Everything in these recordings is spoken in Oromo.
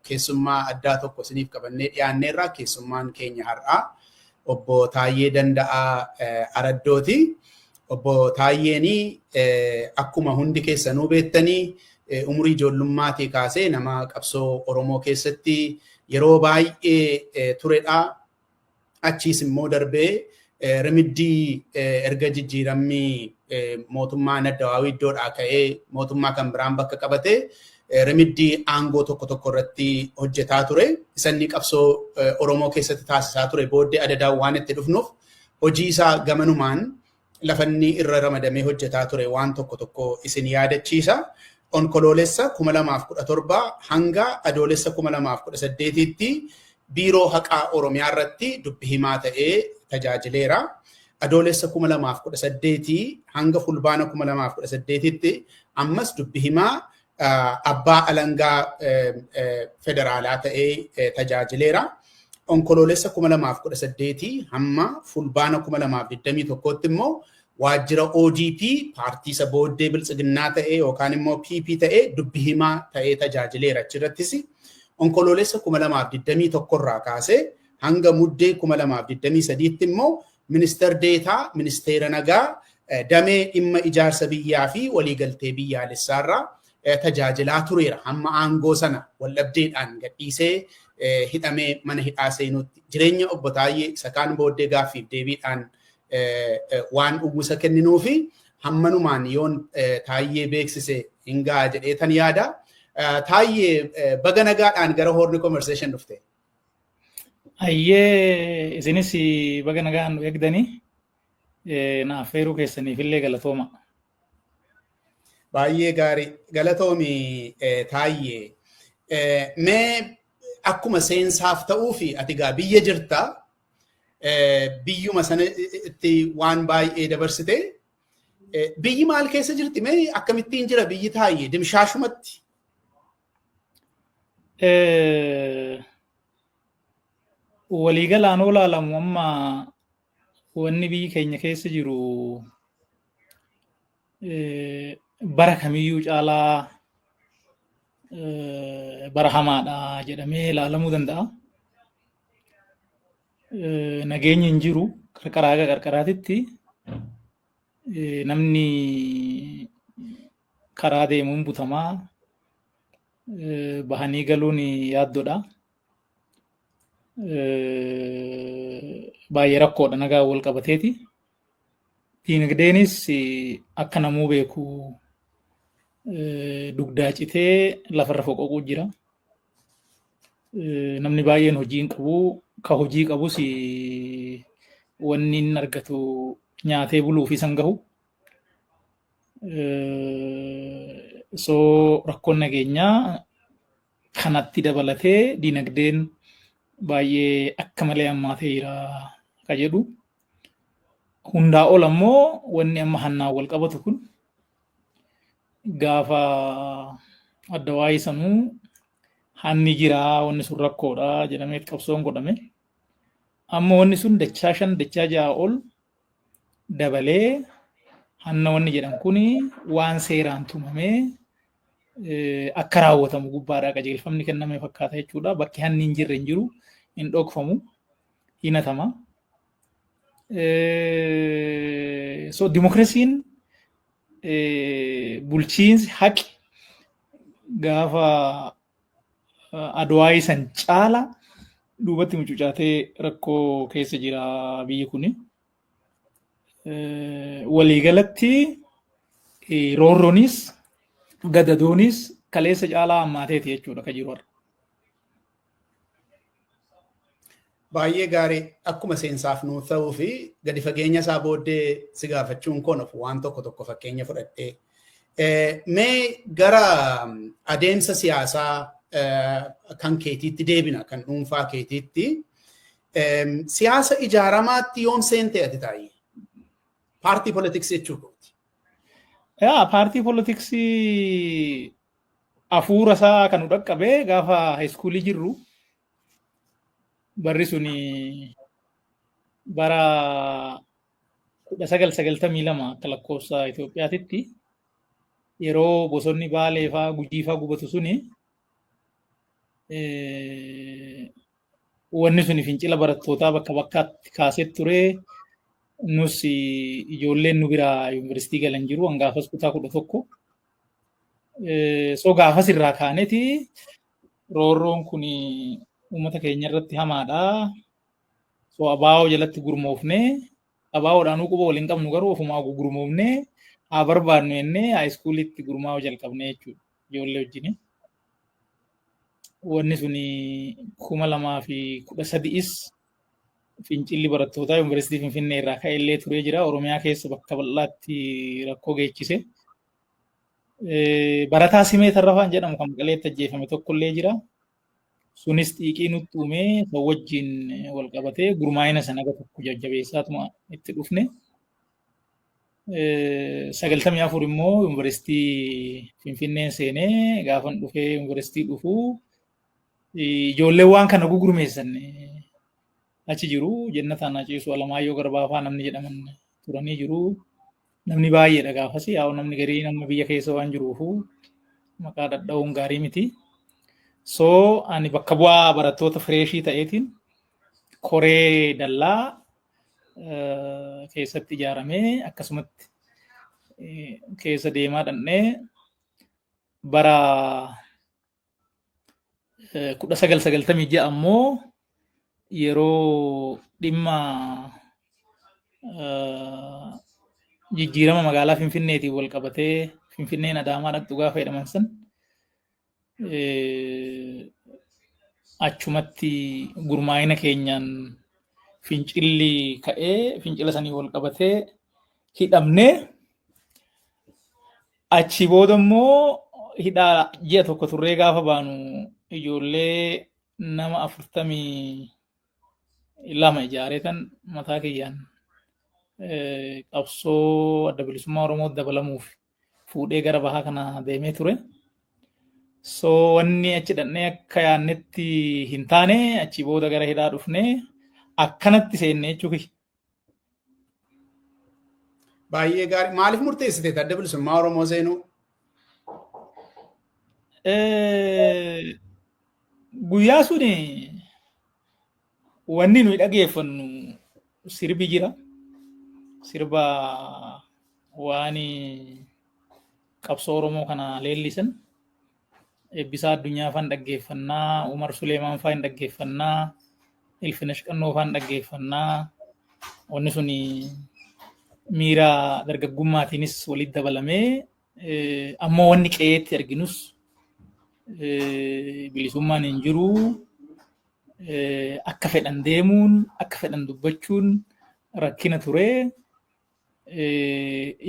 Keessummaa addaa tokko isiniif qabannee dhiyaanneerra. Keessummaan keenya har'aa Obbo Taayyee Danda'aa Araddooti. Obbo Taayyeen akkuma hundi keessanuu beektanii umurii ijoollummaatii kaasee nama qabsoo Oromoo keessatti yeroo baay'ee turedha. Achiis immoo darbee rimiddii erga jijjiiramni mootummaa Naddawaawii iddoodhaa ka'ee mootummaa kan biraan bakka qabate rimiddii aangoo tokko tokko irratti hojjetaa ture. Isanni qabsoo Oromoo keessatti taasisaa ture booddee adadaan waan itti dhufnuuf hojii isaa gamanumaan lafanni irra ramadamee hojjetaa ture waan tokko tokko isin yaadachiisa. Onkoloolessa 2017 hanga Adoolessa 2018tti Biiroo Haqaa Oromiyaa irratti dubbi himaa ta'ee tajaajileera. Adoolessa 2018 hanga Fulbaana 2018tti ammas dubbi himaa abbaa alangaa federaalaa ta'ee tajaajileera. Onkoloolessa 2018 hamma Fulbaana 2021tti immoo waajjira ODP paartii isa booddee Biltsiginnaa ta'ee yookaan immoo PP ta'ee dubbi himaa ta'ee tajaajileera. Achirrattis Onkoloolessa 2021 irraa kaasee hanga Muddee 2023tti immoo Ministeer Deetaa Ministeera Nagaa damee dhimma ijaarsa biyyaa fi waliigaltee biyyaalessaarraa tajaajilaa tureera. Hamma aangoo sana waldhabdeedhaan gadhiisee hidhamee mana hidhaa seenuutti jireenya Obbo Taayyee isa kaan booddee gaaffiif deebiidhaan waan uwwisa kenninuufi hammanumaan yoon Taayyee beeksise hin ga'a jedhee tan yaada. Taayyee, baga nagaadhaan gara Horn Conversation dhufte. Ayyee, isinis baga nagaan nu eegdanii na affeeruu keessaniif illee galatooma. Baay'ee gaarii, galatoomi Taayyee. Mee akkuma seensaaf ta'uu fi ati gaa biyya jirta, biyyuma sana itti waan baay'ee dabarsite. Biyyi maal keessa jirti? Mee akkamittiin jira biyyi, Taayyee, dimshaashumatti? Waliigalaan oo laalamu amma wanni biyyi keenya keessa jiru bara kamiyyuu caalaa bara hamaadha jedhamee ilaalamuu danda'a. Nageenyi hin jiru, qarqaraa haga qarqaraatitti namni karaa deemuun butamaa, bahanii galuun yaaddoodha. Baay'ee rakkoodha nagaa wal qabateeti. Diinagdeenis akka namuu beeku dugdaa citee lafarra foqoquu jira. Namni baay'een hojii hin qabu. Ka hojii qabus wanni inni argatu nyaatee buluuf isan gahu. So rakkoon nageenyaa kanatti dabalatee diinagdeen baay'ee akka malee hammaatee jira ka jedhu. Hundaa ol ammoo wanni amma hannaan wal qabatu kun gaafa adda waa'ee sanuu hanni jira, wanni sun rakkoodha jedhamee qabsoon godhame. Amma wanni sun dachaa shan, dachaa ja'a ol dabalee hanna wanni jedhan kun waan seeraan tumamee akka raawwatamu gubbaadhaa qajeelfamni kenname fakkaata jechuudha. Bakki hanni hin jirre hin jiru, hin dhokfamu, hin hatama. So dimokiraasiin, bulchiinsi, haqi gaafa Adwaayii san caala duubatti mucucaatee rakkoo keessa jira biyyi kuni. Waliigalatti roorroonis gadadoonis kaleessa caalaa hammaateeti jechuudha ka jiru har'a. Baay'ee gaarii, akkuma seensaaf nuuf ta'uu fi gadi fageenya isaa booddee si gaafachuun koon of waan tokko tokko fakkeenya fudhadhee. Mee gara adeemsa siyaasaa kan keetiitti deebina, kan dhuunfaa keetiitti. Siyaasa ijaaramaatti yoom seente ati, Taayyee? Paartii politiksii jechuu kooti. Yaa, paartii politiksii hafuura isaa kan nu dhaqqabe gaafa haayiskuulii jirru, barri suni bara 1992 akka lakkoofsa Itoophiyaatitti, yeroo bosonni Baalee faa Gujii faa gubatu suni. Wanni suni fincila barattootaa bakka bakkaatti kaasee ture. Nus ijoolleen nu biraa yuunivarsiitii galan jiru, hangaafas kutaa 11. So gaafas irraa kaaneeti roorroon kun uummata keenya irratti hamaadha. So ABO jalatti gurmoofnee, ABOdhaan quba waliin qabnu, garuu ofumaa gurmoofnee haa barbaadnu jennee high schoolitti gurmaa'uu jalqabne jechuudha ijoollee wajjin. Wanni suni 2013s fincilli barattootaa yuunivarsiitii Finfinnee irraa ka'e illee turee jira. Oromiyaa keessa bakka bal'aatti rakkoo geechise. Barataa Simee Tarrafaan jedhamu kan Maqaleetti ajjeefame tokko illee jira. Sunis xiiqii nutti uumee, san wajjin wal qabatee gurmaa'ina sana gara tokko jajjabeessaatuma itti dhufne. 94 immoo yuunivarsiitii Finfinneen seenee, gaafan dhufee yuunivarsiitii dhufuu ijoolleen waan kana gugurmeessan achi jiru. Jennataan Aciisu, Alamaayyoo Garbaafaa namni jedhaman turanii jiru. Namni baay'eedha gaafas. Yaa'u namni garii nama biyya keessa waan jiruufu maqaa dhadha'uun gaarii miti. So ani bakka bu'aa barattoota freshii ta'eetiin koree dallaa keessatti ijaaramee, akkasumatti keessa deemaa dhannee bara 1996 ammoo yeroo dhimma jijjiirama magaalaa Finfinneetiin wal qabatee Finfinneen Adaamaa dhaqxu gaafa jedhaman san, achumatti gurmaa'ina keenyaan fincilli ka'ee, fincila sanii wal qabatee hidhamnee, achi booda immoo hidhaa ji'a tokko turree gaafa baanu ijoollee nama 42 ijaaree tan mataa kiyyaan qabsoo Adda Bilisummaa Oromoo dabalamuuf fuudhee gara bahaa kana deemee ture. So wanni achi dhaqnee akka yaannetti hin taane, achi booda gara hidhaa dhufnee akkanatti seenne jechuufi. Baay'ee gaarii. Maaliif murteessite Adda Bilisummaa Oromoo seenuu? Guyyaa suni wanni nuyi dhageeffannu sirbi jira. Sirba waan qabsoo Oromoo kana leellisan. Eebbisaa Addunyaa faan dhaggeeffannaa, Umar Suleemaan faan dhaggeeffannaa, Ilfinash Qannoo faan dhaggeeffannaa. Wanni suni miira dargaggummaatiinis walitti dabalamee, ammoo wanni qe'eetti arginus bilisummaan hin jiru. Akka fedhan deemuun, akka fedhan dubbachuun rakkina ture.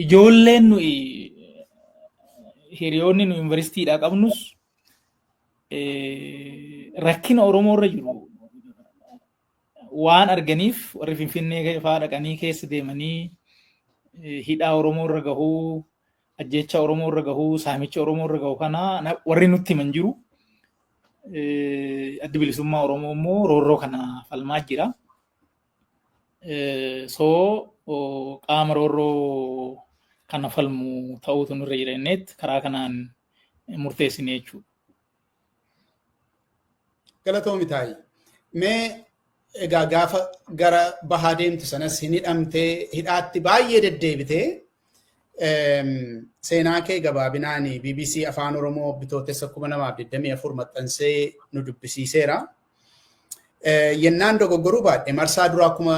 Ijoolleen nuyi, hiriyoonni nu yuunivarsiitiidhaa qabnus rakkina Oromoo irra jiru waan arganiif, warri Finfinnee fa'aa dhaqanii keessa deemanii hidhaa Oromoo irra gahuu, ajjeecha Oromoo irra gahuu, saamicha Oromoo irra gahu kana warri nutti himan jiru. Addi Bilisummaa Oromoo immoo roorroo kana falmaa jira. So qaama roorroo kana falmu ta'uutu nurra jira jenneet karaa kanaan murteessine jechuudha. Galatoomi taayi. Mee egaa gaafa gara bahaa deemtu sanas hin hidhamtee, hidhaatti baay'ee deddeebitee, seenaa kee gabaabinaan BBC Afaan Oromoo Bitootessa 2024 maxxansee nu dubbisiiseera. Yennaan dogoggoruu baadhe marsaa duraa kuma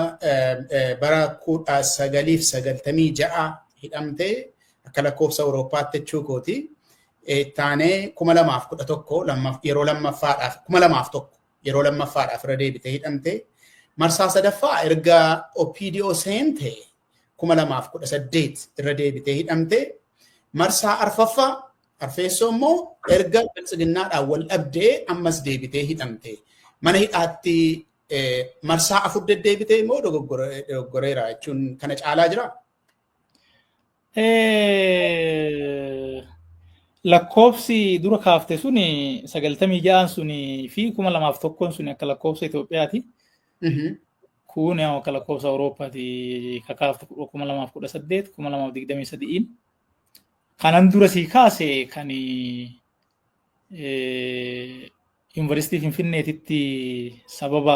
bara 1996 hidhamtee akka lakkoofsa Awurooppaatti jechuu kooti. Taanee 2011 yeroo lammaffaadhaaf, 2001 yeroo lammaffaadhaaf irra deebitee hidhamtee, marsaa sadaffaa erga OPDO seente 2018 irra deebitee hidhamtee, marsaa arfaffaa arfeessoo immoo erga Biltsiginnaadhaan wal dhabdee ammas deebitee hidhamte. Mana hidhaatti marsaa afur deddeebitee immoo dogoggoreera jechuun kana caalaa jira? Lakkoofsi dura kaafte suni, 96n suni fi 2001n suni akka lakkoofsa Itoophiyaati. Kun akka lakkoofsa Awurooppaati kakaafte 2018, 2023n. Kanan dura sii kaase kan Yuunivarsiitii Finfinneetitti sababa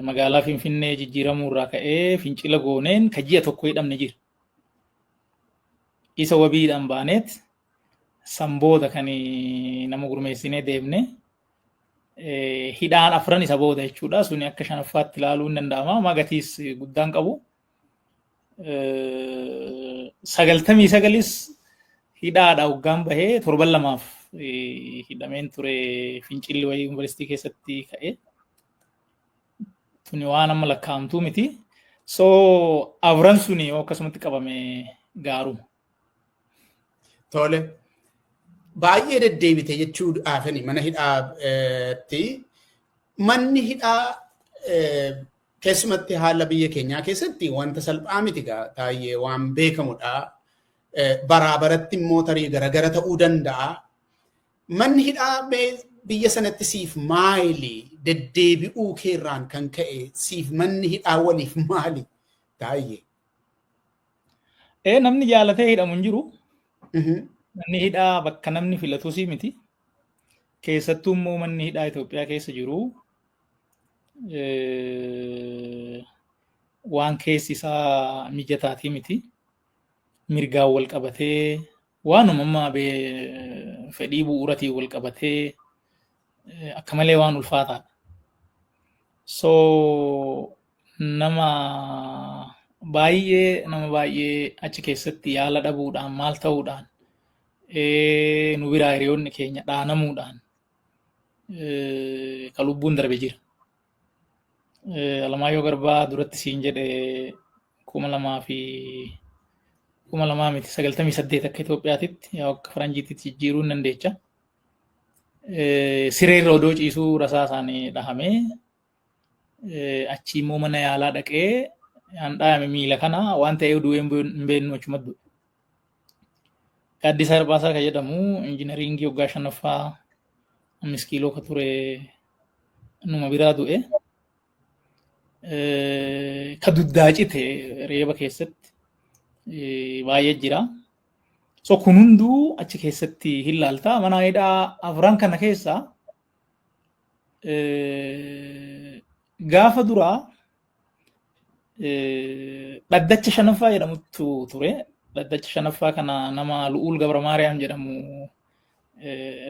magaalaa Finfinnee jijjiiramuu irraa ka'ee fincila gooneen ka ji'a tokko hidhamne jira. Isa wabiidhaan baaneet san booda kan nama gurmeessinee deemne hidhaan afran isa booda jechuudha. Suni akka shanaffaatti ilaaluu hin danda'ama. Magatiis guddaan qabu. 99s hidhaadha hoggaan bahee torban lamaaf hidhameen ture, fincilli wayii yuunivarsiitii keessatti ka'e. Tuni waan amma lakkaa'amtuu miti. So afran suni yoo akkasumatti qabame gaaruma. Tole. Baay'ee deddeebite jechuudhaafani mana hidhaatti. Manni hidhaa keessumatti haala biyya keenyaa keessatti wanta salphaa miti gaa, taa'ee waan beekamudha. Baraa baratti immoo tarii garagara ta'uu danda'a. Manni hidhaa biyya sanatti siif maali? Deddeebi'uu keerraan kan ka'e siif manni hidhaa waliif maali? Taa'ee. Ee, namni jaalatee hidhamu hin jiru. Manni hidhaa bakka namni filatus miti. Keessattuu immoo manni hidhaa Itoophiyaa keessa jiru waan keessi isaa mijataatii miti. Mirgaan wal qabatee, waanuma amma fedhii bu'uuratiin wal qabatee akka malee waan ulfaataadha. So nama baay'ee achi keessatti yaala dhabuudhaan, maal ta'uudhaan, nu biraa hiriyoonni keenya dhaanamuudhaan ka lubbuun darbe jira. Alamaayyoo Garbaa duratti siin jedhe, 2000 fi 2000 miti, 98 akka Itoophiyaatitti, yaa akka Faranjiitti jijjiiruu hin dandeecha. Sireerra odoo ciisuu rasaa isaanii dhahamee, achii immoo mana yaalaa dhaqee an dhahame miila kana waan ta'eef du'ee hin beeknu, achuma du'e. Gaaddisaa Hirphaasaa kan jedhamu injinariingii waggaa shanaffaa 5 kiiloo ka ture numa biraa du'e. Ka duddaa cite reeba keessatti baay'ee jira. So kun hunduu achi keessatti hin laalta. Mana hidhaa afran kana keessa gaafa duraa dhaddacha shanaffaa jedhamutu ture. Dhaddacha shanaffaa kana nama Lu'uul Gabra Maariyaam jedhamu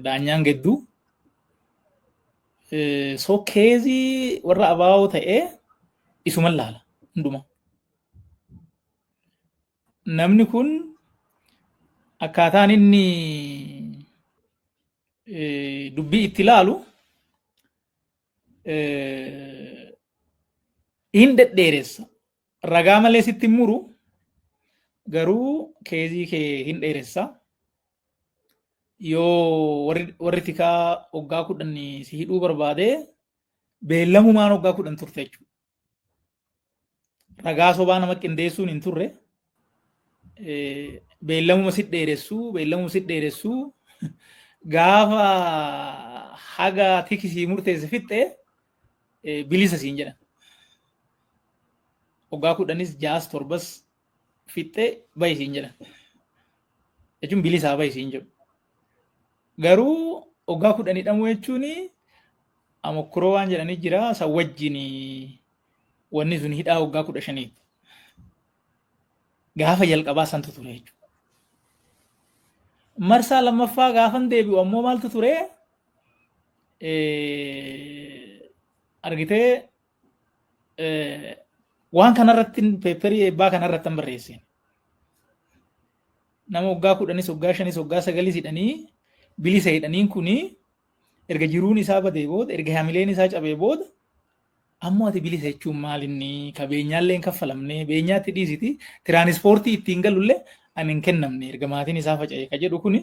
daanyaan gidduu. So case warra abaa'oo ta'ee isuman laala hunduma. Namni kun akkaataan inni dubbii itti ilaalu hin dhedheeressa. Ragaa malee sitti hin muru, garuu case kee hin dheeressa. Yoo warri tikaa waggaa 10 si hidhuu barbaade, beellamumaan waggaa 10 turte jechuudha. Ragaa sobaa nama qindeessuun hin turre. Beellamuma si dheeressuu, beellamuma si dheeressuu, gaafa haga tikisii murteesse fixxee bilisa siin jedhan. Waggaa 10s ja'as torbas fixxee bahi siin jedhan. Jechuun bilisaa bahi siin jedhu. Garuu waggaa 10 hidhamuu jechuun amokkuroo waan jedhanii jira, san wajjin wanni sun hidhaa waggaa 15ti. Gaafa jalqabaa santu ture jechuudha. Marsaa lammaffaa gaafan deebi'u ammoo maaltu ture? Argitee, waan kanarratti paper eebbaa kanarratti hin barreessine. Nama waggaa 10s, waggaa 5s, waggaa 9s hidhanii bilisa hidhaniin kuni erga jiruun isaa badee booda, erga hamileen isaa cabee booda, ammoo ati bilisa jechuun maal? Inni ka beenyaallee hin kaffalamne, beenyaatti dhiisiti, tiraanispoortii ittiin galullee ani hin kennamne erga maatiin isaa faca'e ka jedhu kuni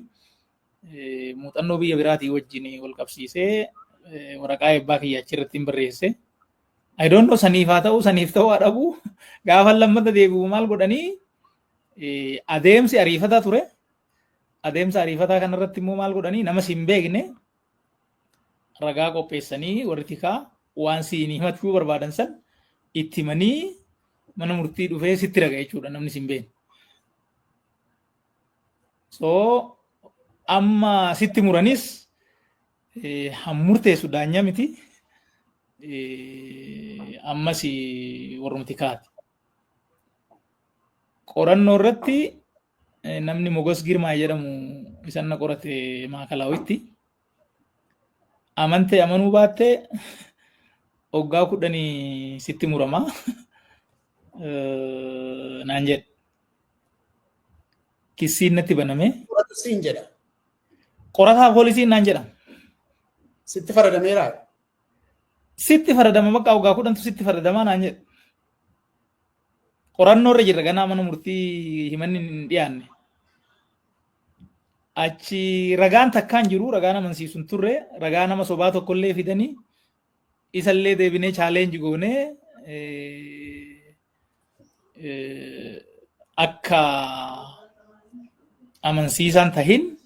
muuxannoo biyya biraatii wajjin wal qabsiisee waraqaa eebbaa kiyya achirratti hin barreesse. I don't know saniif haa ta'u, saniif ta'uu haa dhabu, gaafa lammata deebi'u maal godhanii, adeemsi ariifataa ture. Adeemsa ariifataa kanarratti immoo maal godhanii, nama si hin beekne ragaa qopheessanii, warri tikaa waan siin himachuu barbaadan san itti himanii, mana murtii dhufee sitti raga jechuudha namni si hin beekne. So amma sitti muranis Han murteessu daanyaa miti. Ammas warrumti kaati. Qorannoo irratti namni Mogos Girmaa jedhamu isan na qorate Maakalawitti. Amantee amanuu baattee waggaa 10 sitti murama naan jedhe. Kissiin natti baname. Qoratu siin jedha. Qorataa poolisiin naan jedha. Sitti faradameeraa? Sitti faradama, bakka waggaa 10tu sitti faradamaa naan jedhe. Qorannoo irra jirra, ganaa mana murtii himanni hin dhiyaanne. Achi ragaan takkaan jiru, ragaan amansiisu hin turre, ragaa nama sobaa tokkollee fidanii isallee deebinee challenge goonee akka amansiisaan tahin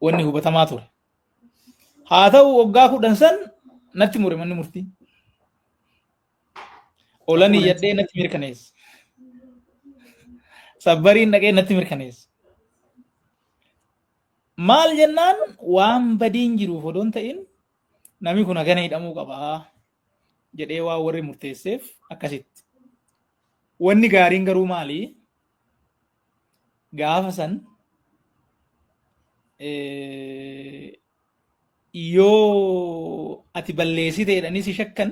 wanni hubatamaa ture. Haa ta'u, waggaa 10 san natti mure manni murtii. Olan iyyadhee natti mirkaneesse. Sabbariin dhaqee natti mirkaneesse. Maal jennaan, waan badiin jiruuf odoon ta'in namni kun hagana hidhamuu qabaa jedhee waan warri murteesseef akkasitti. Wanni gaariin garuu maali? Gaafa san yoo ati balleessite jedhanii si shakkan,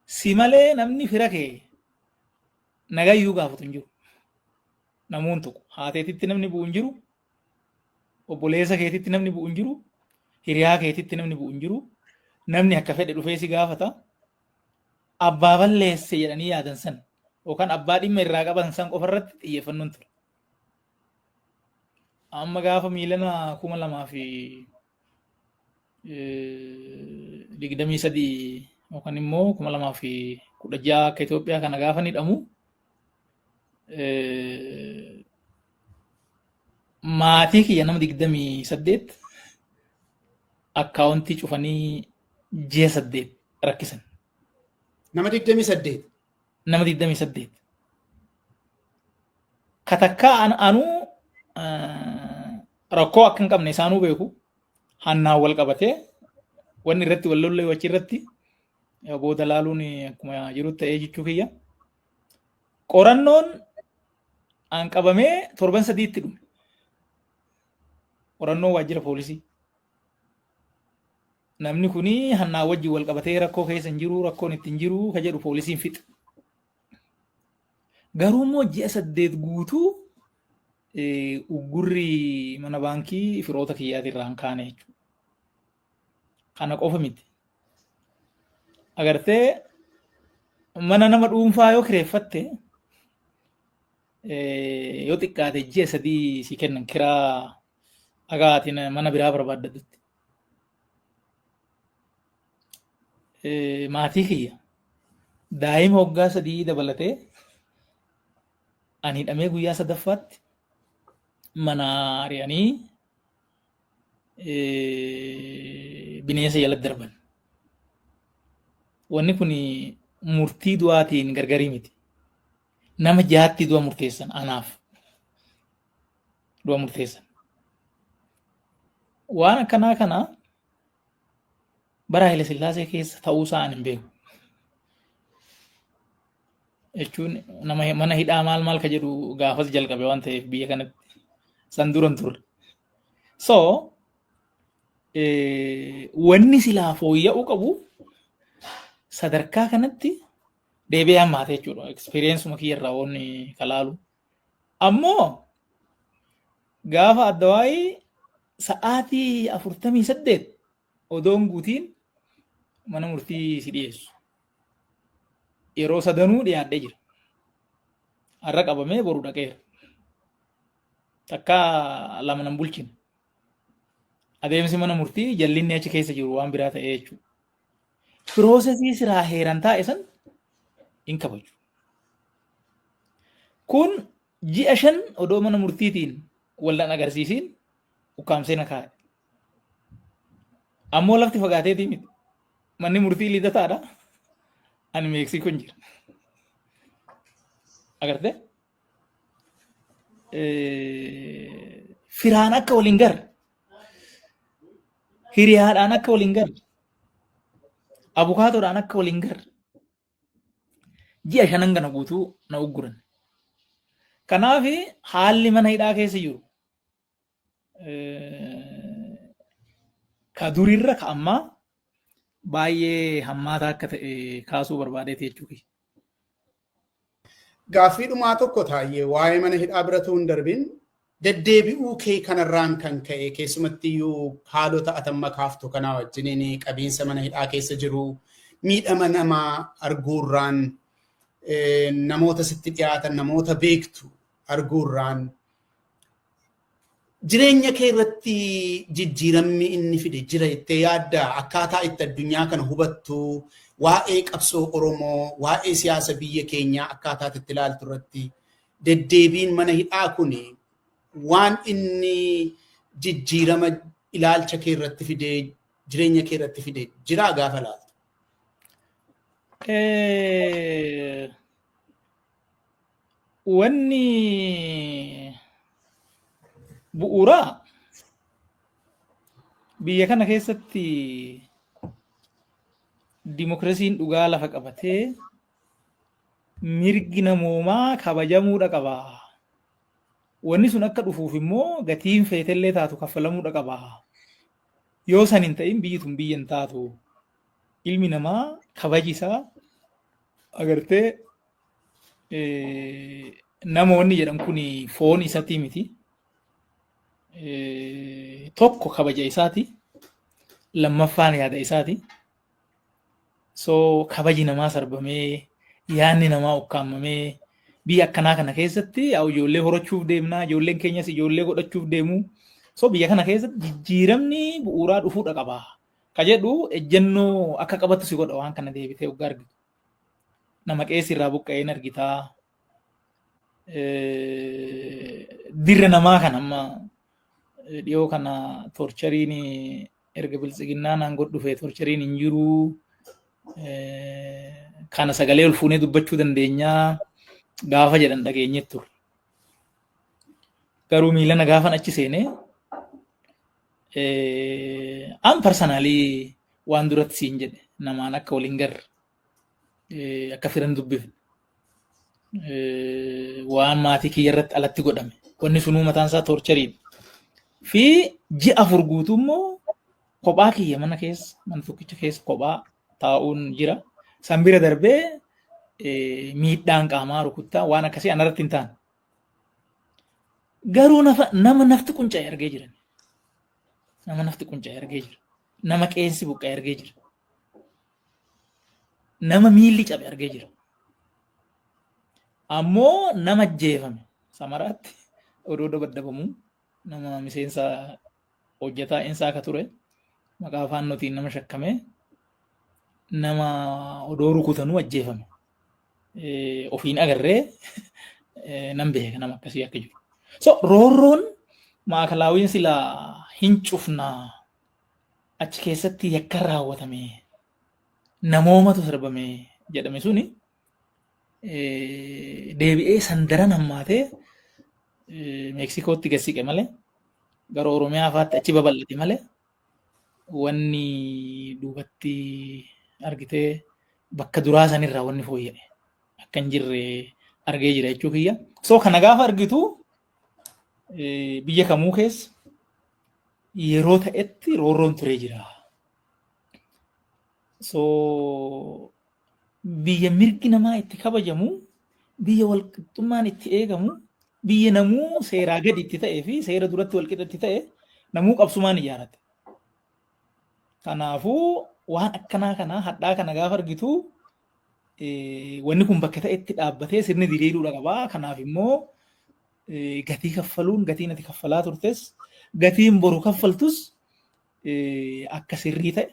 si malee namni fira kee nagayyuu gaafatu hin jiru. Namuun tokko haateetitti namni bu'u hin jiru. Obboleessa keetitti namni bu'u hin jiru. Hiriyaa keetitti namni bu'u hin jiru. Namni akka fedhe dhufee si gaafata. Abbaa balleesse jedhanii yaadan san yookaan abbaa dhimma irraa qaban san qofarratti xiyyeeffannoon ture. Amma gaafa miilana 2023 yookaan immoo 2016 akka Itoophiyaa kana gaafa hidhamu, maatii kiyya nama 28 akkaawuntii cufanii ji'a 8 rakkisan. Nama 28. Nama 28. Katakkaa anuu rakkoo akka hin qabne isaanuu beeku. Hannaan wal qabatee wanni irratti wal lollee achi irratti booda laaluun akkuma jiru ta'ee jechuu kiyya. Qorannoon an qabamee torban 3tti dhume. Qorannoo waajjira poolisii. Namni kuni hannaa wajjin wal qabatee rakkoo keessa hin jiru, rakkoon itti hin jiru ka jedhu poolisiin fixa. Garuu immoo ji'a 8 guutuu uggurri mana baankii firoota kiyyaati irraa hin kaane jechuudha. Kana qofa miti. Agartee, mana nama dhuunfaa yoo kireeffatte, yoo xiqqaate ji'a 3 si kennan kiraa haga ati mana biraa barbaaddatutti. Maatii kiyya daa'ima waggaa 3 dabalatee ani hidhamee guyyaa sadaffaatti mana ari'anii bineensa jalatti darban. Wanni kun murtii du'aatiin gargarii miti. Nama jaatti du'a murteessan, anaaf du'a murteessan. Waan akkanaa kana bara Haile Sillaasee keessa ta'uusaa ani hin beeku. Jechuun nama mana hidhaa maal maal ka jedhu gaafas jalqabe waan ta'eef biyya kanatti san dura hin turre. So wanni silaa fooyya'uu qabu sadarkaa kanatti deebi'ee hammaate jechuudha. Experience kiyya irraa wanni kalaalu. Ammoo gaafa addawaayii sa'aatii 48 odoon guutiin mana murtii si dhiyeessu. Yeroo sadanuu dhiyaadhee jira. Har'a qabamee boru dhaqeera. Takka lama nan bulchine. Adeemsi mana murtii jallinni achi keessa jiru waan biraa ta'ee jechuudha. Processii siraa heeran taa'e san hin kabaju. Kun ji'a 5 odoo mana murtiitiin wallan agarsiisiin ukkaamsee na kaa'e. Ammoo lafti fagaateetii miti. Manni murtii Lidataadha. Ani Meeksikoon jira. Agartee? Firaan akka waliin garre. Hiriyaadhaan akka waliin garre, abukaatoodhaan akka waliin garre, ji'a 5 kana guutuu na ugguran. Kanaaf haalli mana hidhaa keessa jiru ka durirra ka ammaa baay'ee hammaataa akka ta'e kaasuu barbaadeeti jechuudha. Gaaffii dhumaa tokko, Taayyee, waa'ee mana hidhaa bira hin darbin, deddeebi'uu kee kanarraan kan ka'e, keessumattiyyuu haalota atamma kaaftu kanaa wajjiniin, qabiinsa mana hidhaa keessa jiru, miidhama namaa arguurraan, namoota sitti dhiyaatan, namoota beektu arguurraan, jireenya kee irratti jijjiiramni inni fide jira jettee yaaddaa? Akkaataa itti addunyaa kana hubattu, waa'ee qabsoo Oromoo, waa'ee siyaasa biyya keenyaa akkaataa itti ilaaltu irratti deddeebiin mana hidhaa kun waan inni jijjiirama ilaalcha kee irratti fide, jireenya kee irratti fide jiraa gaafa ilaaltu? Wanni bu'uuraa biyya kana keessatti dimokiraasiin dhugaa lafa qabatee mirgi namoomaa kabajamuudha qaba. Wanni sun akka dhufuuf immoo gatiin feetellee taatu kaffalamuudha qaba. Yoo san hin ta'in biyyi tun biyya hin taatu. Ilmi namaa kabaji isaa agartee namoonni jedhan kun foon isatii miti. Tokko kabaja isaati. Lammaffaan yaada isaati. So kabaji namaa sarbamee, yaadni namaa ukkaamamee, biyya akkanaa kana keessatti ijoollee horachuuf deemnaa, ijoolleen keenyas ijoollee godhachuuf deemu. So biyya kana keessatti jijjiiramni bu'uuraa dhufuudha qaba. Ka jedhu ejjennoo akka qabatu si godha waan kana deebitee hoggaa argitu. Nama qeessi irraa buqqa'een argitaa. Dirra namaa kan amma dhiyoo kana torchariin erga Biltsiginnaan aangoo dhufe torchariin hin jiru. Kana sagalee ol fuunee dubbachuu dandeenyaa gaafa jedhan dhageenye turre. Garuu miilana gaafan achi seenee an personally waan duratti siin jedhe, namaan akka waliin garre, akka firan dubbifne, waan maatii kiyya irratti alatti godhame, wanni sunuu mataan isaa torchariidha. Fi ji'a 4 guutuu immoo kophaa kiyya mana keessa, mana tokkicha keessa kophaa taa'uun jira. San bira darbee miidhaan qaamaa, rukuttaa, waan akkasii anarratti hin taane. Garuu nama nafti qunca'e argee jira. Nama nafti qunca'e argee jira. Nama qeensi buqqa'e argee jira. Nama miilli cabe argee jira. Ammoo nama ajjeefame Samaraatti odoo dabaddabamu, nama miseensa hojjetaa insaa akka ture, maqaa Faannootiin nama shakkame, nama odoo rukutanuu ajjeefame. Ofiin agarree nan beeka nama akkasii akka jiru. So roorroon Maakalaawwiin silaa hin cufnaa, achi keessatti yakka raawwatame, namoomatu sarbame jedhame suni deebi'ee sandaran hammaatee Meeksikootti gad siqe malee, gara Oromiyaa fa'aatti achi babal'ate malee, wanni duubatti argitee bakka duraa sanirraa wanni fooyya'e akka hin jirre argee jira jechuu kiyya. So kana gaafa argitu biyya kamuu keessa yeroo ta'etti roorroon turee jira. So biyya mirgi namaa itti kabajamu, biyya walqixxummaan itti eegamu, biyya namuu seeraa gadi itti ta'ee fi seera duratti walqixa itti ta'e namuu qabsumaan ijaarate. Kanaafuu waan akkanaa kana hadhaa kana gaafa argitu wanni kun bakka ta'etti dhaabbatee sirni diriiruudha qabaa. Kanaaf immoo gatii kaffaluun, gatiin ati kaffalaa turtes, gatiin boru kaffaltus akka sirrii ta'e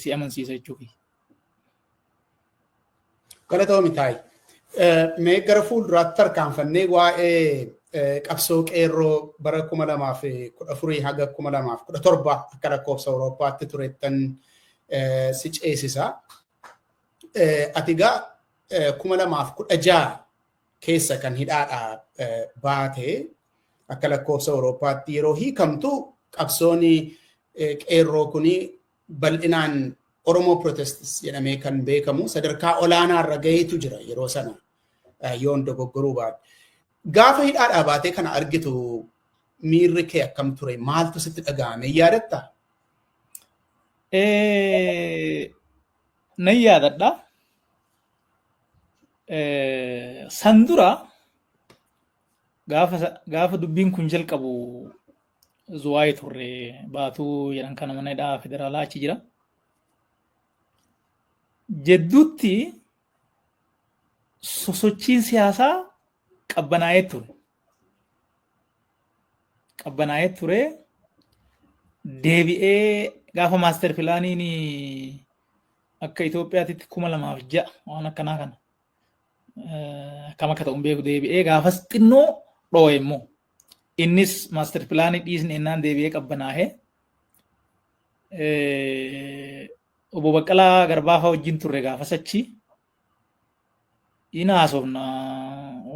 si amansiisa jechuudha. Galatoomi, Taayi. Mee gara fuulduraatti tarkaanfannee waa'ee qabsoo qeerroo bara 2014 haga 2017 akka lakkoofsa Awurooppaatti turettan si ceesisa. Ati egaa 2016 keessa kan hidhaadhaa baate. Akka lakkoofsa Awurooppaatti yeroo hiikamtu qabsoon Qeerroo kuni bal'inaan Oromoo Protests jedhamee kan beekamu sadarkaa olaanaa irra gaheetu jira yeroo sana, yoon dogoggoruu baadhe. Gaafa hidhaadhaa baatee kana argitu miirri kee akkam ture? Maaltu sitti dhaga'ame, yaadattaa? Nan yaadadha. San dura gaafa dubbiin kun jalqabu Zuwaayii turre, Baatuu jedhan kana, mana hidhaa federaalaa achi jira. Jedduutti sosochiin siyaasaa qabbanaa'ee ture. Qabbanaa'ee ture. Deebi'ee gaafa master planiin akka Itoophiyaatitti 2006 waan akkanaa kana akkam akka ta'u hin beeku, deebi'ee gaafas xinnoo dhoo'e immoo innis master planii dhiisne ennaan deebi'ee qabbanaa'ee obbo Baqqalaa Garbaafaa wajjin turre gaafas achi in haasofna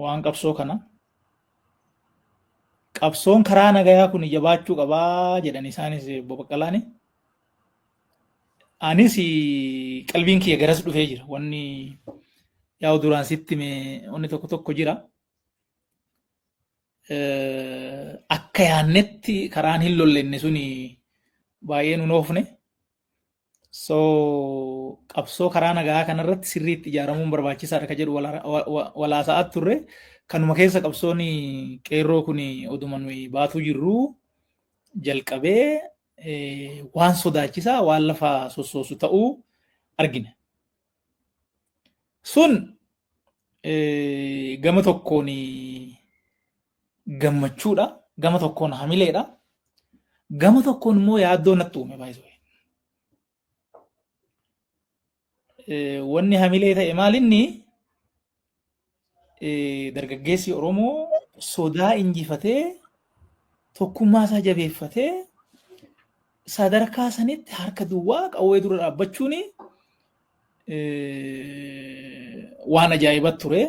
waan qabsoo kana. Qabsoon karaa nagayaa kun jabaachuu qabaa jedhan isaanis, obbo Baqqalaani. Anis qalbiin kiyya garas dhufee jira. Wanni yaa'u duraan sitti hime wanni tokko tokko jira. Akka yaannetti karaan hin lollenne suni baay'ee nun oofne. So qabsoo karaa nagaa kanarratti sirriitti ijaaramuun barbaachisaadha ka jedhu walaasa'aa turre. Kanuma keessa qabsoon qeerroo kun oduma nuyi baatuu jirru jalqabee waan sodaachisaa, waan lafa sossoosu ta'uu argina. Sun gama tokkoon gammachuudha, gama tokkoon hamileedha, gama tokkoon immoo yaaddoo natti uume baay'isuu. Wanni hamilee ta'e maalinni, dargaggeessi Oromoo sodaa injifatee, tokkummaa isaa jabeeffatee, sadarkaa sanitti harka duwwaa qawwee dura dhaabbachuun waan ajaa'iba ture,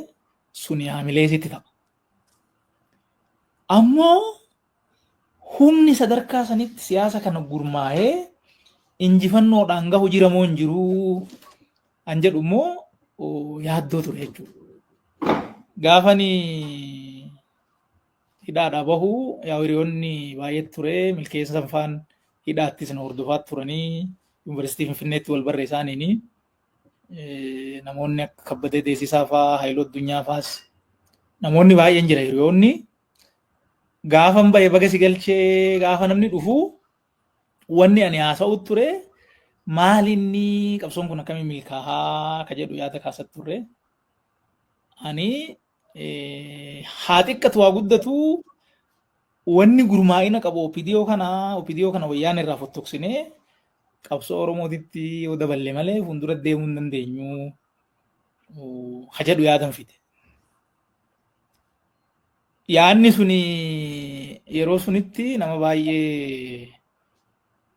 suni hamilee sitti ta'a. Ammoo humni sadarkaa sanitti siyaasa kana gurmaa'ee injifannoodhaan gahu jira moo hin jiruu an jedhu immoo yaaddoo ture jechuudha. Gaafani hidhaadhaa bahu yaa hiriyoonni baay'ee ture, Milkeessa sanfaan hidhaattis na hordofaa turanii, Yuunivarsiitii Finfinneetti wal barree isaaniini namoonni akka Kabbadee Deessisaa fa'aa, Haayiluu Addunyaa fa'aas, namoonni baay'een jira hiriyoonni. Gaafan bahe baga si galchee gaafa namni dhufu wanni ani haasa'u ture maal, inni qabsoon kun akkamiin milkaa'aa ka jedhu yaada kaasat turre. Ani haa xiqqatu haa guddatu, wanni gurmaa'ina qabu OPDO kana, OPDO kana wayyaan irraa fottoqsinee qabsoo Oromootitti yoo daballe malee fuuldura deemuu hin dandeenyu ka jedhu yaadan fide. Yaadni suni yeroo sunitti nama baay'ee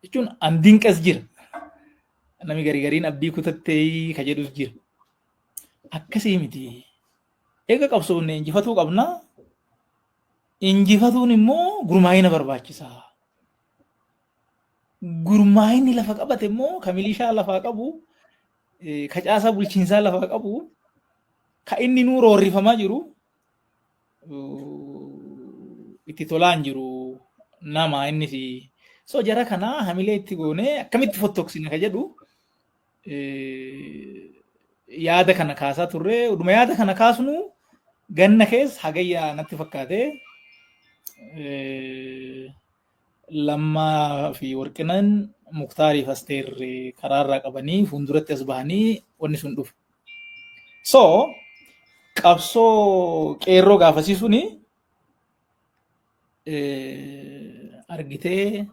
jechuun an dinqas jira. Nami garii gariin abdii kutattee ka jedhus jira. Akkasii miti. Eega qabsoofne injifatuu qabna. Injifatuun immoo gurmaa'ina barbaachisa. Gurmaa'inni lafa qabate immoo ka milishaa lafaa qabu, ka caasaa bulchiinsaa lafaa qabu, ka inni nuu roorrifamaa jiru itti tolaan jiru nama innis. So jara kanaa hamilee itti goonee akkamitti fottoqsina ka jedhu yaada kana kaasaa turre. Uduma yaada kana kaasnu ganna keessa Hagayya natti fakkaate Lammaa fi Warqinan Muktaarii fi Asteer karaarraa qabanii fuulduratti as bahanii wanni sun dhufe. So qabsoo qeerroo gaafasii suni argitee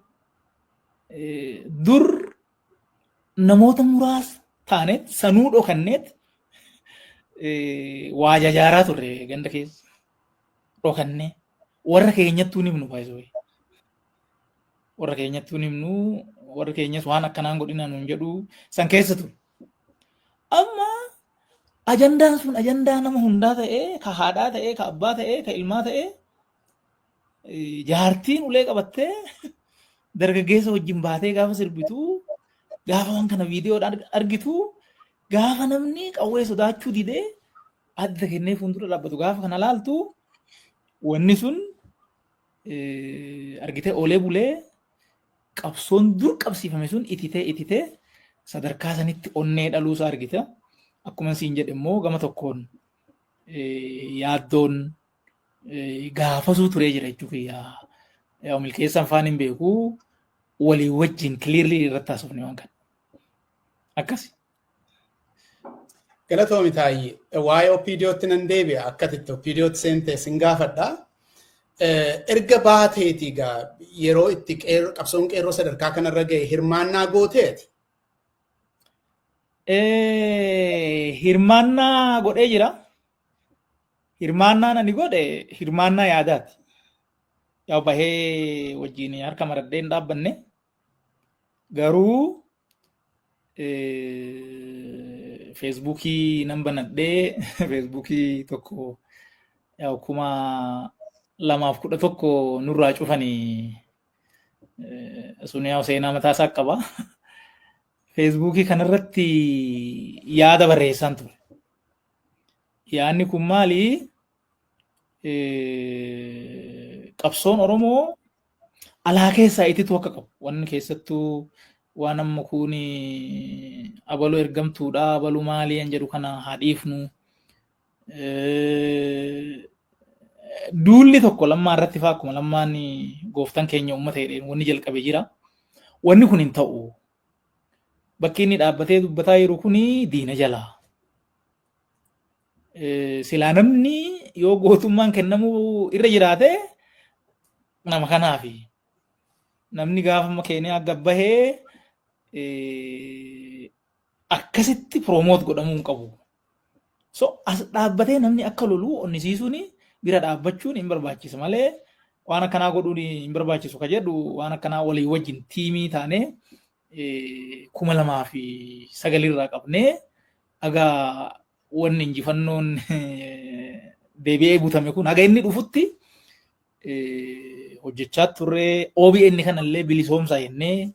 dur namoota muraasa taaneet sanuu dhokanneet waa jajaaraa turre ganda keessa dhokannee, warra keenyattuu ni himnu baay'isuu. Warra keenyattuu ni himnu, warri keenyas waan akkanaan godhina nuun jedhu san keessa ture. Amma ajandaan sun ajandaa nama hundaa ta'ee, ka haadhaa ta'ee, ka abbaa ta'ee, ka ilmaa ta'ee, jaartiin ulee qabattee Dargaggeessa wajjin baatee gaafa sirbitu, gaafa waan kana viidiyoodhaan argitu, gaafa namni qawwee sodaachuu didee adda kennee fuuldura dhaabbatu gaafa kana laaltu, wanni sun argitee oolee bulee qabsoon dur qabsiifame sun ititee ititee sadarkaa sanitti onnee dhaluusaa argita. Akkuma siin jedhe immoo gama tokkoon yaaddoon gaafasuu turee jira jechuudha. Yaa milkeessaan faan hin beeku, walii wajjin clearly irratti haasofne waan kana. Akkasi. Galatoomi Taayyee. Waa'ee OPDOtti nan deebi'a. Akka itti OPDOtti seentee sin gaafadha. Erga baateeti egaa yeroo itti qabsoon qeerroo sadarkaa kanarra ga'e hirmaannaa gooteeti? Hirmaannaa godhee jira. Hirmaannaan ani godhe hirmaannaa yaadaati. Yaa bahee wajjin harka maradhee hin dhaabbanne. Garuu Feesbuukii nan banadhee, Feesbuukii tokko yaa 2011 nurraa cufanii sun yaa seenaa mataa isaa qaba. Feesbuukii kanarratti yaada barreessaan ture. Yaadni kun maali? Qabsoon Oromoo alaa keessaa ititu akka qabu. Wanni keessattuu waan amma kun abaluu ergamtuudha, abaluu maalii kan jedhu kana haa dhiifnu. Duulli tokko Lammaa irratti fa'aa akkuma Lammaan gooftaan keenya uummata jedheen wanni jalqabe jira. Wanni kun hin ta'u. Bakki inni dhaabbatee dubbataa jiru kuni diina jala. Silaa namni yoo gootummaan kennamuu irra jiraate nama kanaafi. Namni gaafa amma Keeniyaa gabbahee akkasitti promote godhamuu hin qabu. So as dhaabbatee namni akka lolu onnisiisuun, bira dhaabbachuun hin barbaachisa malee waan akkanaa godhuun hin barbaachisu ka jedhu, waan akkanaa walii wajjin tiimii taanee 2009rraa qabnee haga wanni injifannoon deebi'ee butame kun haga inni dhufutti hojjechaa turre. OBN kanallee bilisoomsaa jennee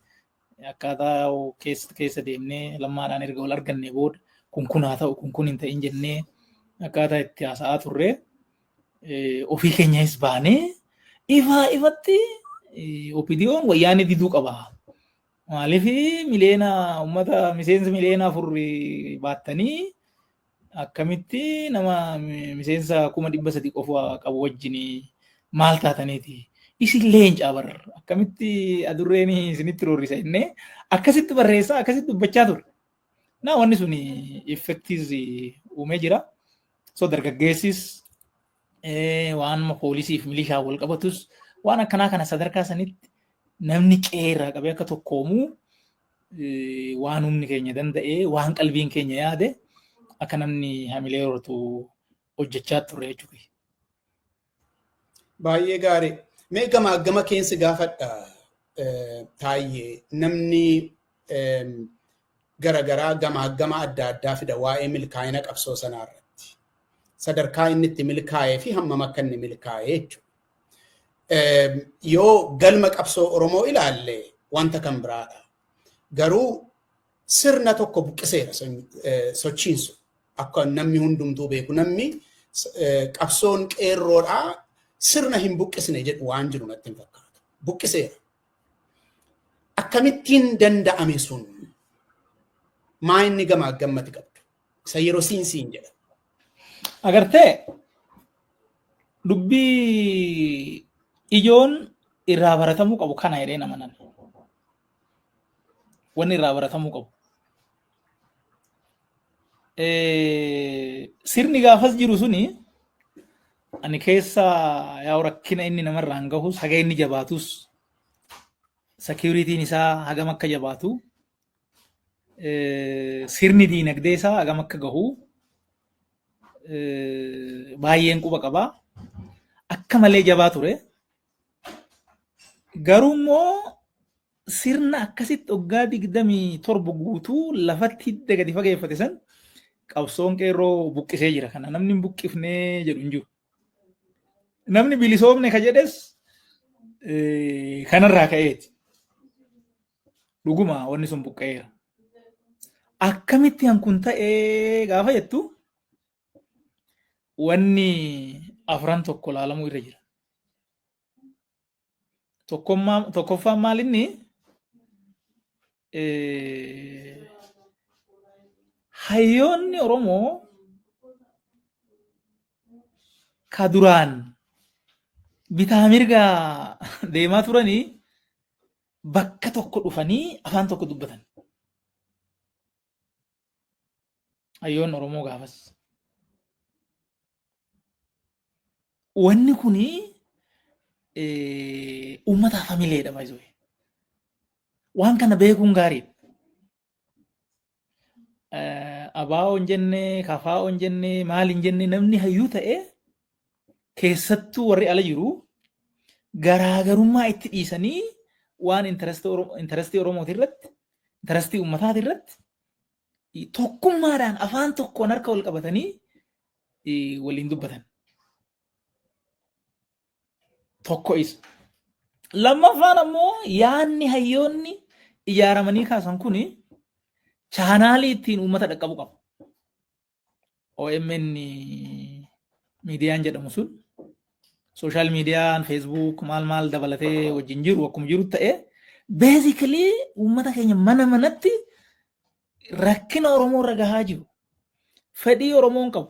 akkaataa keessa keessa deemnee, Lammaadhaan erga wal arganne booda, kun kun haa ta'u, kun kun hin ta'in jennee akkaataa itti haasa'aa turre. Ofii keenyas baanee ifaa ifatti OPDOn Wayyaanee diduu qaba. Maaliif miliyoona uummata miseensa miliyoona 4 baattanii akkamitti nama miseensa 300,000 qofa qabu wajjin maal taataniiti? Isin leencaa bar, akkamitti adurreen isinitti roorrisa jennee akkasitti barreessaa, akkasitti dubbachaa ture. Naa wanni sun effectiis uumee jira. So dargaggeessis waan poolisiif milishaa wal qabatus waan akkanaa kana sadarkaa sanitti namni qeerraa qabee akka tokkoomuu waan humni keenya danda'ee, waan qalbiin keenya yaade akka namni hamilee horatu hojjechaa turre jechuudha. Baay'ee gaarii. Mee gamaa gama keensi gaafadha Taayyee, namni garagaraa gamaa gama adda addaa fida waa'ee milkaa'ina qabsoo sanaa irratti. Sadarkaa inni itti milkaa'ee fi hammam akka inni milkaa'ee jechuudha. Yoo galma qabsoo Oromoo ilaalle wanta kan biraadha. Garuu sirna tokko buqqiseera sochiin sun. Akka namni hundumtuu beeku, namni qabsoon qeerroodhaa sirna hin buqqisne jedhu waan jiru natti hin fakkaatu. Buqqiseera. Akkamittiin danda'ame sun? Maa inni gamaa gammati qabdu? Isa yeroo siin siin jedha. Agartee, dubbii ijoon irraa baratamuu qabu kana jedhee nama nan. Wanni irraa baratamuu qabu. Sirni gaafas jiru suni ani keessa yaa'u rakkina inni namarraan gahus, haga inni jabaatus, securityn isaa hagam akka jabaatu, sirni diinagdee isaa hagam akka gahu baay'een quba qabaa. Akka malee jabaa ture. Garuu immoo sirna akkasitti waggaa 27 guutuu lafatti hidda gadi fageeffate san qabsoon qeerroo buqqisee jira. Kana namni hin buqqifnee jedhu hin jiru. Namni bilisoomne ka jedhes kanarraa ka'eeti. Dhuguma wanni sun buqqa'eera. Akkamitti kun ta'ee gaafa jettu wanni afran tokko laalamuu irra jira. Tokkoffaan maal inni hayyoonni Oromoo ka duraan bitaa mirga deemaa turanii bakka tokko dhufanii afaan tokko dubbatan. Hayyoonni Oromoo gaafas. Wanni kuni uummataaf hamileedha baay'ee. Waan kana beekuun gaariidha. Abaa'oo hin jenne, kafaa'oo hin jenne, maal hin jenne namni hayyuu ta'e keessattuu warri ala jiru garaagarummaa itti dhiisanii waan intarestii Oromooti irratti, intarestii uummataati irratti tokkummaadhaan afaan tokkoon harka wal qabatanii waliin dubbatan. Tokko isa. Lammaffaan ammoo yaadni hayyoonni ijaaramanii kaasan kuni chaanaalii ittiin uummata dhaqqabu qaba. OMN miidiyaan jedhamu sun sooshaal miidiyaan feesbuuk maal maal dabalatee wajjin jiru akkuma jiru ta'ee beezikilii uummata keenya mana manatti rakkina Oromoo irra gahaa jiru, fedhii Oromoon qabu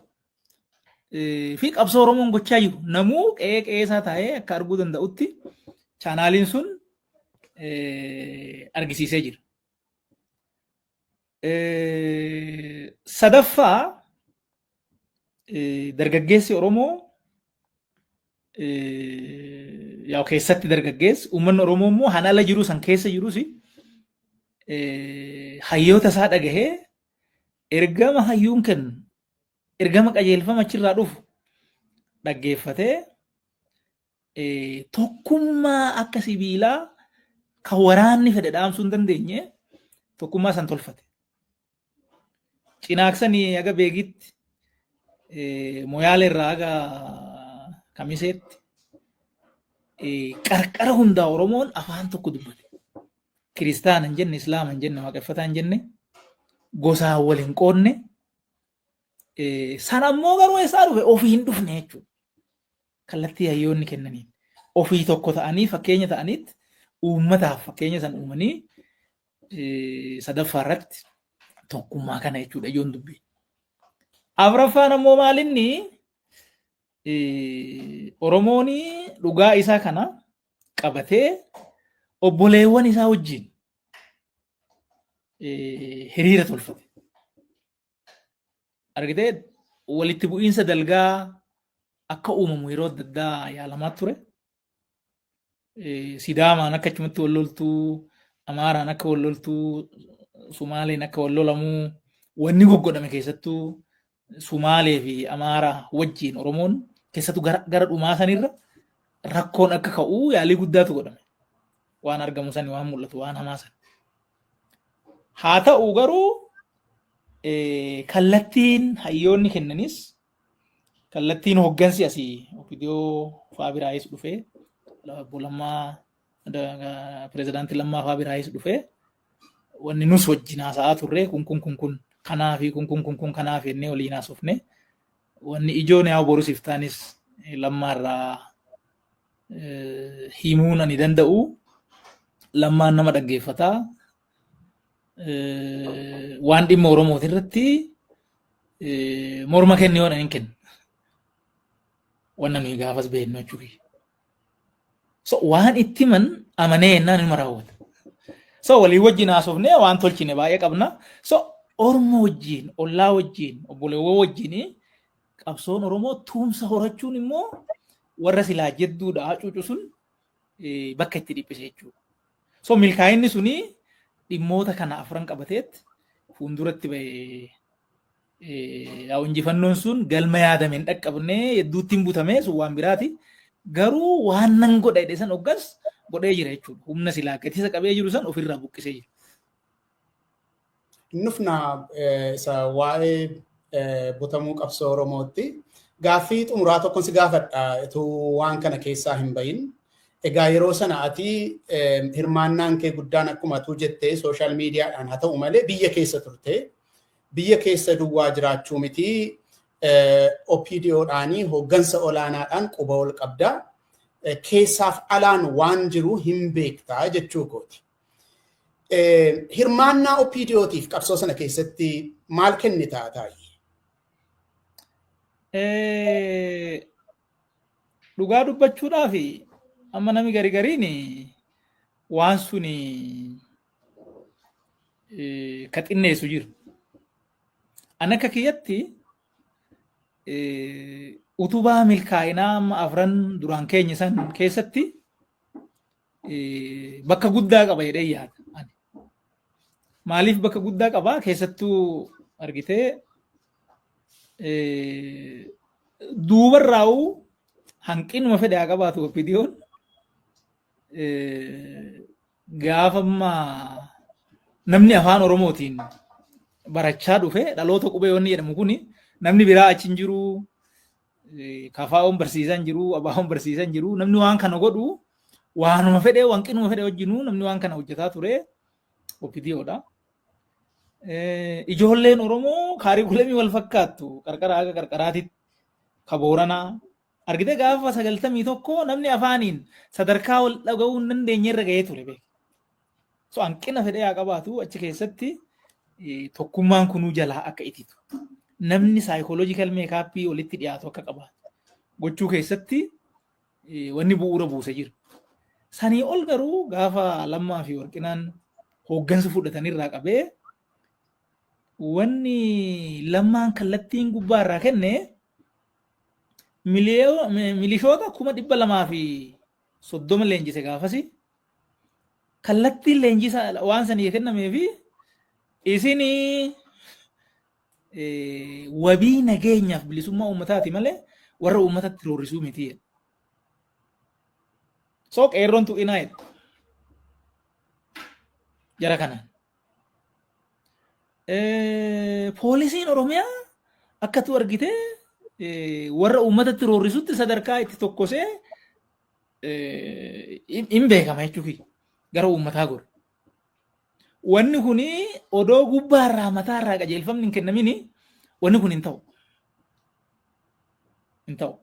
fi qabsoo Oromoon gochaa jiru namuu qe'ee qe'ee isaa taa'ee akka arguu danda'utti chaanaaliin sun argisiisee jira. Sadaffaa, dargaggeessi Oromoo yaa keessatti dargaggeessi uummanni Oromoo immoo han ala jiru san keessa jirus hayyoota isaa dhagahee ergama hayyuun kennu, ergama qajeelfama achirraa dhufu dhaggeeffatee tokkummaa akka sibiilaa kan waraanni fedhe dhaamsuu hin dandeenye tokkummaa san tolfate. Cinaaksanii haga Beegitti, Moyaale irraa haga Kamiseetti qarqara hundaa Oromoon afaan tokko dubbate. Kiristaana hin jenne, Islaama hin jenne, Waaqeffataa hin jenne, gosaan wal hin qoodne. Sana ammoo garuu eessaa dhufe? Ofii hin dhufne jechuudha. Kallattii hayyoonni kennaniin. Ofii tokko ta'anii fakkeenya ta'aniit uummataaf fakkeenya san uumanii sadaffaa irratti tokkummaa kana jechuudha ijoon dubbii. Afraffaan ammoo maalinni Oromoon dhugaa isaa kana qabatee obboleewwan isaa wajjin hiriira tolfate. Argitee, walitti bu'iinsa dalgaa akka uumamu yeroo adda addaa yaalamaa ture. Sidaamaan akka achumatti wal loltuu, Amaaraan akka wal loltuu, Sumaaleen akka wal lolamuu wanni goggodhame keessattuu Sumaalee fi Amaaraa wajjin Oromoon keessattuu gara dhumaa sanirra rakkoon akka ka'u yaalii guddaatu godhame. Waan argamu sani, waan mul'atu, waan hamaa sani. Haa ta'u garuu kallattiin hayyoonni kennanis, kallattiin hoggansi asii OPDO fa'aa biraayis dhufee, obbo Lammaa, pirezidaantii Lammaa fa'aa biraayis dhufee, wanni nus wajjin haasa'aa turre kun kun kun kun kanaa fi kun kun kun kun kanaaf jennee waliin haasofne, wanni ijoon yaa borus iftaanis Lammaarraa himuun ani danda'u, Lammaan nama dhaggeeffataa, waan dhimma Oromooti irratti morma kenne yoo hin kennu. Wanna nuyi gaafas beeknu jechuudha. So waan itti himan amanee jennaan inuma raawwata. So walii wajjin haasofnee waan tolchine baay'ee qabna. So Oromoo wajjin, ollaa wajjin, obboleewwan wajjin qabsoon Oromoo tumsa horachuun immoo warra silaa jedduudha hacuucu sun bakka itti dhiphise jechuudha. So milkaa'inni suni dhimmoota kana afran qabateet fuulduratti bahee, injifannoon sun galma yaadame hin dhaqqabne, hedduutti hin butame, sun waan biraati. Garuu waan nan godha jedhe san hoggas godhee jira jechuudha. Humna silaa gatisa qabee jiru san ofirraa buqqisee jira. Nufna isa waa'ee butamuu qabsoo Oromootti. Gaaffii xumuraa tokkon si gaafadha utuu waan kana keessaa hin bahin. Egaa yeroo sana ati hirmaannaan kee guddaan akkuma atuu jettee social mediadhaan haa ta'u malee biyya keessa turte. Biyya keessa duwwaa jiraachuu miti, OPDOdhaanii hooggansa olaanaadhaan quba ol qabda. Keessaaf alaan waan jiru hin beektaa jechuu kooti. Hirmaannaa OPDOtiif qabsoo sana keessatti maal kennitaa, Taayyee? Dhugaa dubbachuudhaaf, amma nami gari gariin waan suni ka xinneessu jiru. An akka kiyyatti utubaa milkaa'inaa amma afran duraan keenya san keessatti bakka guddaa qaba jedhee yaada. Maaliif bakka guddaa qaba? Keessattuu argitee duubarraa'uu hanqinuma fedhe haa qabaatu, OPDOn gaafa ammaa namni afaan Oromootiin barachaa dhufe, dhaloota qubee wanni jedhamu kuni, namni biraa achi hin jiru, kafaa'oon barsiisaa hin jiru, abaa'oon barsiisaa hin jiru. Namni waan kana godhu waanuma fedhe, hanqinuma fedhe wajjinuu namni waan kana hojjetaa ture OPDOdha. Ijoolleen Oromoo curriculumii wal fakkaattu qarqara haga qarqaraatitti ka Booranaa argite gaafa 91 namni afaaniin sadarkaa wal dhaga'uu hin dandeenye irra gahee ture beek. So hanqina fedhee haa qabaatu, achi keessatti tokkummaan kunuu jalaa akka ititu. Namni psychological makeupii walitti dhiyaatu akka qabaatu gochuu keessatti wanni bu'uura buuse jira. Sanii ol garuu gaafa Lammaa fi Warqinaan hooggansa fudhatanirraa qabee wanni Lammaan kallattiin gubbaa irraa kenne milishoota 230,000 leenjise gaafasi. Kallattiin leenjisa waan sanii kennamee fi isinii wabii nageenyaaf bilisummaa uummataati malee warra uummatatti roorrisuu miti. So qeerroon tuqinaa jedha. Jara kanaan. Poolisiin Oromiyaa akkatu argitee warra uummatatti roorrisutti sadarkaa itti tokkosee hin beekama jechuufi gara uummataa godhu. Wanni kuni odoo gubbaarraa mataarraa qajeelfamni hin kennamini wanni kun hin ta'u. Hin ta'u.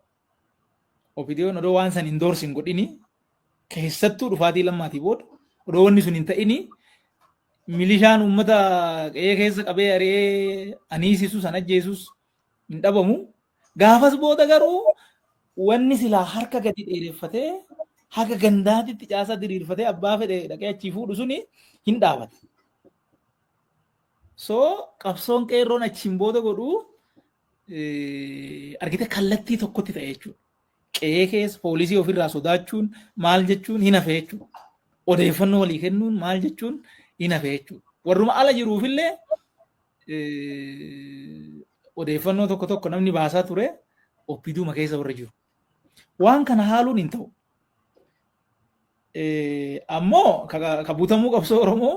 OPDOn odoo waan san hin doorsin godhini, keessattuu dhufaatii Lammaatii booda odoo wanni sun hin ta'ini, milishaan uummata qe'ee keessa qabee ari'ee aniisisus an ajjeesus hin dhabamu. Gaafas booda garuu wanni silaa harka gadi dheereffatee haga gandaatitti caasaa diriirfatee abbaa fedhe dhaqee achii fuudhu suni hin dhaabate. So qabsoon qeerroon achiin booda godhu argite kallattii tokkotti ta'e jechuudha. Qe'ee keessa poolisii ofirraa sodaachuun maal jechuun hin hafe jechuudha. Odeeffannoo walii kennuun maal jechuun hin hafe jechuudha. Warruma ala jiruufillee odeeffannoo tokko tokko namni baasaa ture OPDOma keessa warra jiru. Waan kana haaluun hin ta'u. Ammoo ka butamuu qabsoo Oromoo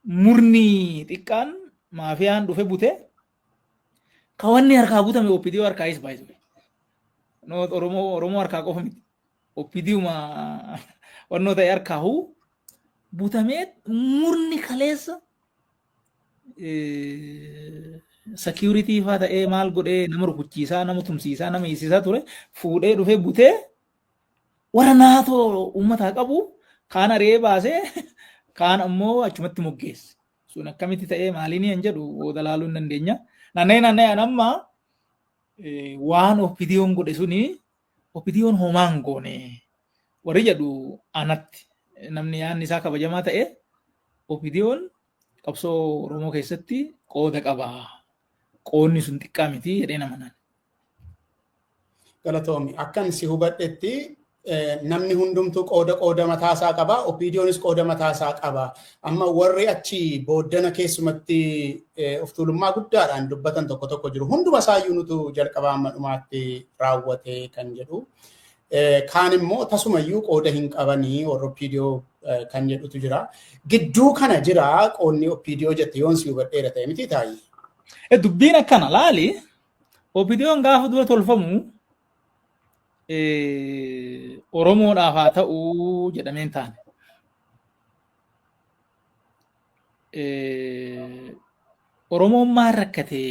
murni xiqqaan maafiyaan dhufe bute, ka wanni harkaa butame OPDO harkaayis baay'ee. Oromoo harkaa qofa miti. OPDOma wannoo ta'e harkaa huu butamee murni kaleessa security faa ta'ee maal godhee nama rukuchiisaa, nama tumsiisaa, nama hiisisaa ture fuudhee dhufee butee warra naatoo uummataa qabu kaan ari'ee baasee, kaan ammoo achumatti moggeesse. Sun akkamitti ta'ee maaliin hin jedhu booda laaluu hin dandeenya. Naanna'ee naanna'ee amma waan OPDOn godhe suni OPDOn homaan goone warri jedhu, anatti namni yaadni isaa kabajamaa ta'e, OPDOn qabsoo Oromoo keessatti qooda qaba. Qoodni sun xiqqaa miti jedhee nama naan. Galatoomi. Akkan si hubadhetti namni hundumtuu qooda mataasaa qaba. OPDOnis qooda mataasaa qaba. Amma warri achi booddana keessumatti of tuulummaa guddaadhaan dubbatan tokko tokko jiru. Hunduma isaayyuu nutu jalqaba amma dhumaatti raawwate kan jedhu. Kaan immoo tasumayyuu qooda hin qabanii warra OPDO kan jedhutu jira. Gidduu kana jira qoodni OPDO jette yoon si hubadheera ta'e miti, Taayee? Dubbiin akkana laali. OPDOn gaafa dura tolfamu Oromoodhaaf haa ta'uu jedhamee hin taane. Oromoon maal rakkate,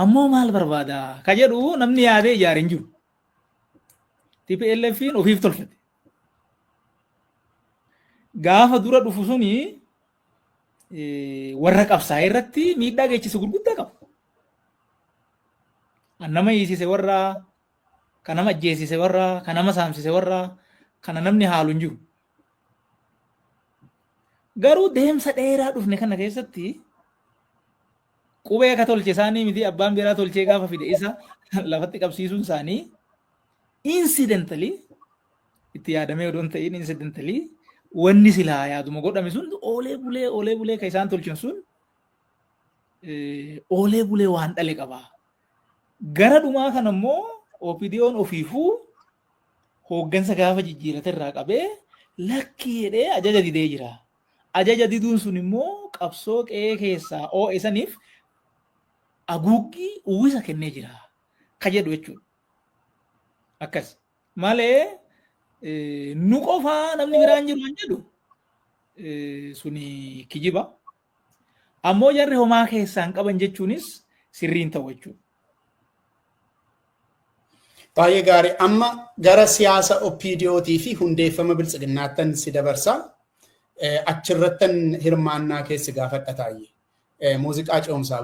ammoo maal barbaada ka jedhu namni yaadee ijaare hin jiru. TPLF'n ofiif tolfate. Gaafa dura dhufu suni warra qabsaa'e irratti miidhaa geessisu gurguddaa qaba. Nama hiisise warra, ka nama ajjeesise warra, ka nama saamsise warra, kana namni haalu hin jiru. Garuu deemsa dheeraa dhufne kana keessatti qubee akka tolche isaanii miti, abbaan biraa tolchee gaafa fide isa lafatti qabsiisuun isaanii incidentally, itti yaadamee odoo hin ta'in, incidentally wanni silaa yaaduma godhame sun oolee bulee, oolee bulee kan isaan tolchan sun oolee bulee waan dhale qaba. Gara dhumaa kana immoo OPDO'n ofiifuu hooggansa gaafa jijjiirate irraa qabee lakkii jedhee ajaja didee jira. Ajaja diduun sun immoo qabsoo qe'ee keessaa oo'e saniif haguuggii uwwisa kennee jira ka jedhu jechuudha. Akkas malee nu qofaa namni biraan jiru kan jedhu suni kijiba. Ammoo jarri homaa keessaan qaban jechuunis sirriin ta'u jechuudha. Baay'ee gaarii. Amma gara siyaasa OPDOtii fi hundeeffama biltsiginnaattan si dabarsa. Achirrattan hirmaannaa keessi gaafadha taa'ee. Muuziqaa ce'umsaa.